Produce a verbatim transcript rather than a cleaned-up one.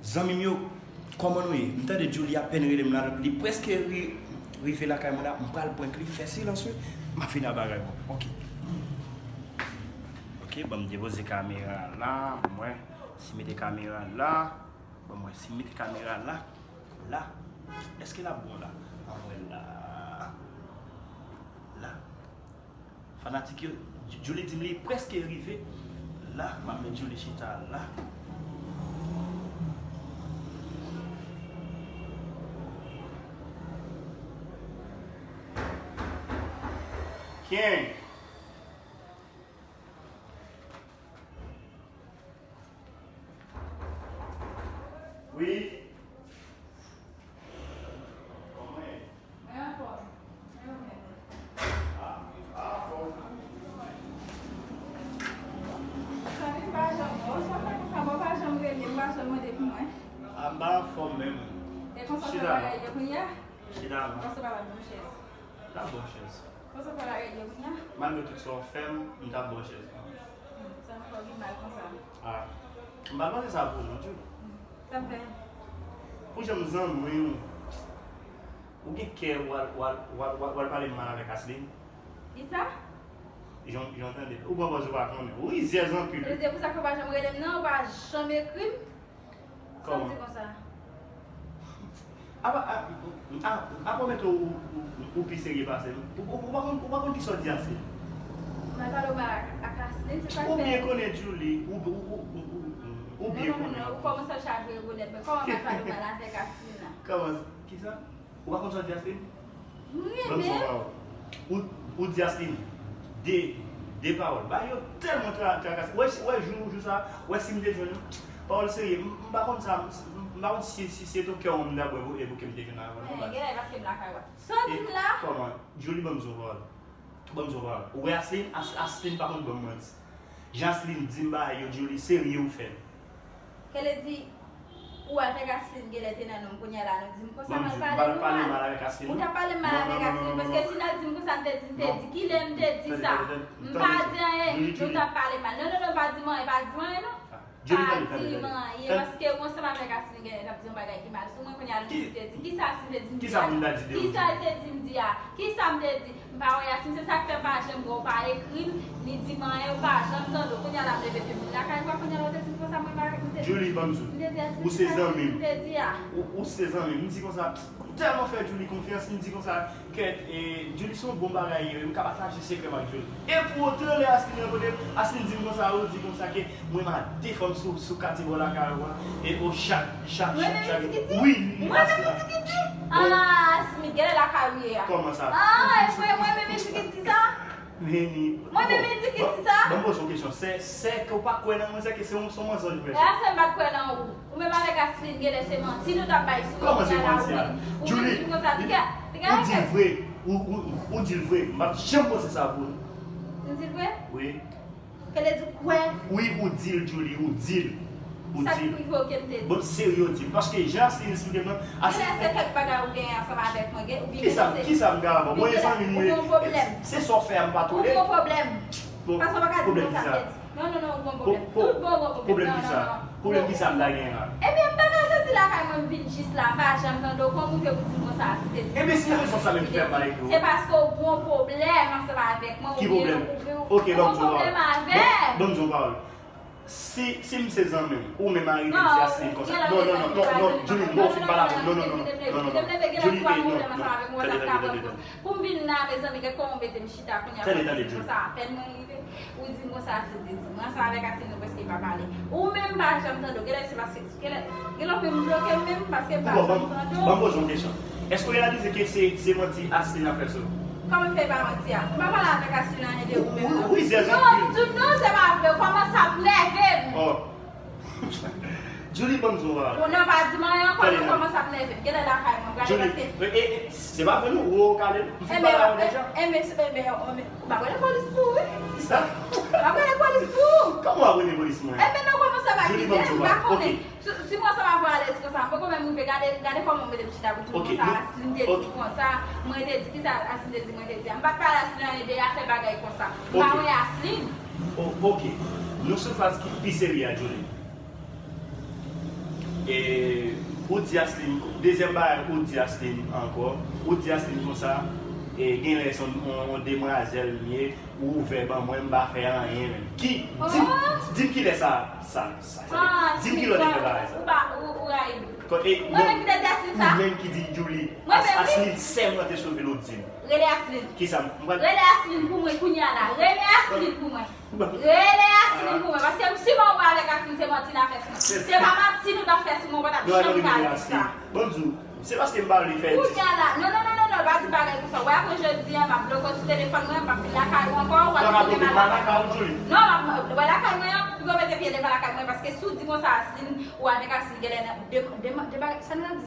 Zanmi m yo, kòman nou ye? M tande Julie apèn rele m la, li prèske ri- rive lakay mwen la, m pral prank li, fè silans wi, m ap vin a bagay mwen. Ok. Ok, ban m depoze kamera la, pou mwen, si mete kamera la, ban mwen, si mete kamera la, la, èske l ap bon la? An mwen la, la. Fanatik yo, Julie di m li prèske rive. La, m ap met Julie chita la. Ken? Wi. Kòman ye? Mwen anfòm. Mwen anfòm. Ah, ah, anfòm. Zanmi m pa janm, bon, sa fè konsa, bon, pa janm rele m, pa janm mande pou mwen. Ah, m pa anfòm menm. E konsa w fè bagay yo kounye a? Chita la. Konsa w pa ba m yon chèz. N ap ba w chèz. Konsa w fè bagay yo kounye a? Malgre tout sa w fè m, m t ap ba w chèz. Hmm, sa m fè w vin mal konsa. Ah. M pa t panse sa pou ou non, Julie. Hmm. Sa m fè? Pou jan m zanmi w, ou gen kè w al, w al, w al, w al, w al pale m mal avèk Asline? Kisa? Jan, jan w tande. Ou pran pòz ou pa konnen. Ou rizyèz anpil. Sa vle di pou sa ke w pa janm rele m nan, ou pa janm ekri m? Sa w di konsa? Apa, a, a, apa w mete w, ou, ou, ou pi serye pase m? Ou, ou, ou pa konn, ou pa konn kisa w di ase. M al pale w mal ak, ak Asline, se sa k fè. Ou byen konnen Julie, ou, ou, ou, ou, ou, ou byen konnen. Non, non, non, non, ou kòmanse ap chaje rekonèt mwen. Kòman m al pale w mal avèk Asline la? Kòman, kisa? Ou pa konn sa w di Asline? Ban m di yon pawòl. Ou, ou di Asline de, de pawòl. Bagay yo tèlman tra- trakase. Ou wè, ou wè jou, jou sa, ou wè si m te jwenn ou. Pawòl serye, m, m pa konn sa, m, m pa konn si, si, si se te kè w m ta bwè pou, e pou ke m te jwenn avè w non, baz. Genlè paske m lakay ou a. Sa w di m la? Kòman? Julie, ban m di yon pawòl. Ban m di yon pawòl. Ou wè Asline, As- Asline pa konn ban m manti. Jan Asline di m bagay yo, Julie, serye ou fè l. Kele di, ou avèk Asline genlè te nan nonm, kounye a la nou di m konsa, m al pale nou mal. Ou t ap pale m mal avèk Asline, paske si n al di m konsa, m te di, m te di, kilè m te di sa? M pa di anyen, nou t ap pale mal. Non, non, non, pa di m anyen, pa di m anyen, non. Pa di m anyen, paske ou ansanm avèk Asline genlè t ap di yon bagay ki mal sou mwen, kounye a nou di te di, kisa Asline te di m di a? Kisa l te di m di a? Kisa m te di? M pa wè Yasmine, se sa k fè m pa janm wè w pa ekri m, ni di m anyen, ou pa janm tande w. Kounye a la m leve epi m vin lakay ou a, kounye a la ou te di m konsa, mwen pa, m te di, Julie, ban m di w, ou se zanmi m. M te di a. Ou, ou se zanmi m. M di konsa, m tèlman fè Julie konfyans, m di konsa, kèt, e, Julie se yon bon bagay, e, m ka pataje sekrè m ak Julie. E pou otan, lè Yasmine rankontre m, Yasmine di m konsa, ou di konsa ke mwen m a de fanm sou, sou katye bò lakay ou a. E o chak, chak, chak, chak. Mwen menm di ki di? Wi, wi. Mwen menm di ki di? Ah, Smith, genlè lakay ou ye a. Kòman sa? Ah, e mwen, mwen menm di ki di sa? Mwen menm di ki di sa? Ban m poze yon kesyon. Se, se ke w pa kwè nan mwen, se ke se yon, se yon mansonj ou fè. E a se m pa t kwè nan ou. Ou menm avèk Asline, genlè se manti nou t ap bay sou mwen. Kòman se manti a? Ou menm di konsa, piga, piga. Ou di l vre. Ou, ou, ou di l vre. M pa t janm panse sa pou ou. M di l vre? Wi. Kele di kwè. Wi, ou di l, Julie, ou di l. Ou di l. Sa k rive w ke m te di? Bon, serye w di l. Paske jan Asline esplike m nan, Asline. Genlè se kèk bagay ou genyen ansanm avèk mwen, gen, ou vin kisa, kisa m ka ba w? Mwen e zanmi m, wi. Ou gen yon pwoblèm. Se sa w fè a, m pa tolere. Ou gen yon pwoblèm. Bon, paske w pa ka di m konsa m te di. Non, non, non, ou gen yon pwoblèm. Tout bon, ou gen yon pwoblèm. Non, non, non. Pwoblèm kisa m ta genyen la? Ebyen, m pa ka soti lakay mwen, m vin jis la, m pa janm tande w, kòman ou fè pou di m konsa, Asline te di m konsa? Ebyen, se rezon sa menm ki fè m pa ekri w. Se paske w gen yon pwoblèm ansanm avèk mwen, oubyen ou, ou, ou gen yon pwoblèm avè m. Ban m di yon pawòl. Si, si m se zanmi w, ou menm a rive di Yasmine konsa. Non, non, non, non, non, Julie, m pa fin pale avè w. Non, non, non, non, non, non, non. Julie, eh, non, non. Pou m vin la, mezanmi, gad kòman w mete m chita kounye a, pou m di konsa, apèn mwen rive, ou di m konsa, Asline te di m. Mwen ansanm avèk Asline, nou prèske pa pale. Ou menm, m pa janm tande w. Genlè se paske, genlè, genlè w menm bloke m menm, paske m pa janm tande w. Bon, ban m poze yon kesyon. Èske w reyalize ke se, se manti Asline ap fè sou ou? Kòman m fè pa manti a? M pa pale avèk Asline anyen de ou menm, non. Ou rizyèz anpil. Non, m di w non, se pa vre. Kòmanse ap nève m. Oh. Julie, ban m di w bagay. Ou nan pa di m anyen ankò, nou kòmanse ap nève m. Genlè lakay mwen, gade paske. Julie, e, e, e, se pa vre non, ou kale m. M fin pale avè w deja. Enben, enben, enben, ou pa prale polis pou ou, wi. Kisa? Pa prale polis pou ou. Kòman w ap rele polis mwen? Enben, nou kòmanse ap akize m, m pa konnen. Si, si mwen sa pa vwale, si konsa, m poko menm rive gade, gade kòman w mete m chita pou di m konsa, Asline te di konsa, mwen te di, kisa Asline te di, mwen te di a. M pa t pale Asline anyen de afè bagay konsa. M pa wè Asline. O, oke. Nou sou faz ki pi serye a, Julie. E, ou di Aslin, dezyèm bagay, ou di Aslin ankò, ou di Aslin konsa, e, gen lè se yon, yon demwazèl m ye, ou ouvè ban mwen, m pa fè anyen menm. Ki, di, di m ki lè sa, sa, sa, sa, di m ki lè w te fè bagay sa. Ou pa, ou, ou rayi m. Mwen menm ki te di Aslin sa. Ou menm ki di Djouly, Aslin sèm nan te sove l, ou di m. Rele Aslin. Kisa m pral. Rele Aslin pou mwen kounye a la. Rele Aslin pou mwen. Rele Aslin pou mwen, paske m siman wè avèk Aslin se manti n ap fè sou mwen. Se pa manti nou t ap fè sou mwen, ou pa t ap janm ka di sa. Bon, di w, se paske m pa vle fè di. Kounye a la, non, non, non, non, non, pa di bagay konsa. Wè, apre jodi a, m ap bloke w sou telefòn mwen, m p ap vin lakay ou ankò, ou pa vin lakay ou. Non, m ap wè lakay mwen an, pou yo mete pye devan lakay mwen, paske si w di konsa Aslin, ou avèk Aslin genlè nan de, de, de bagay, sa nou ap di?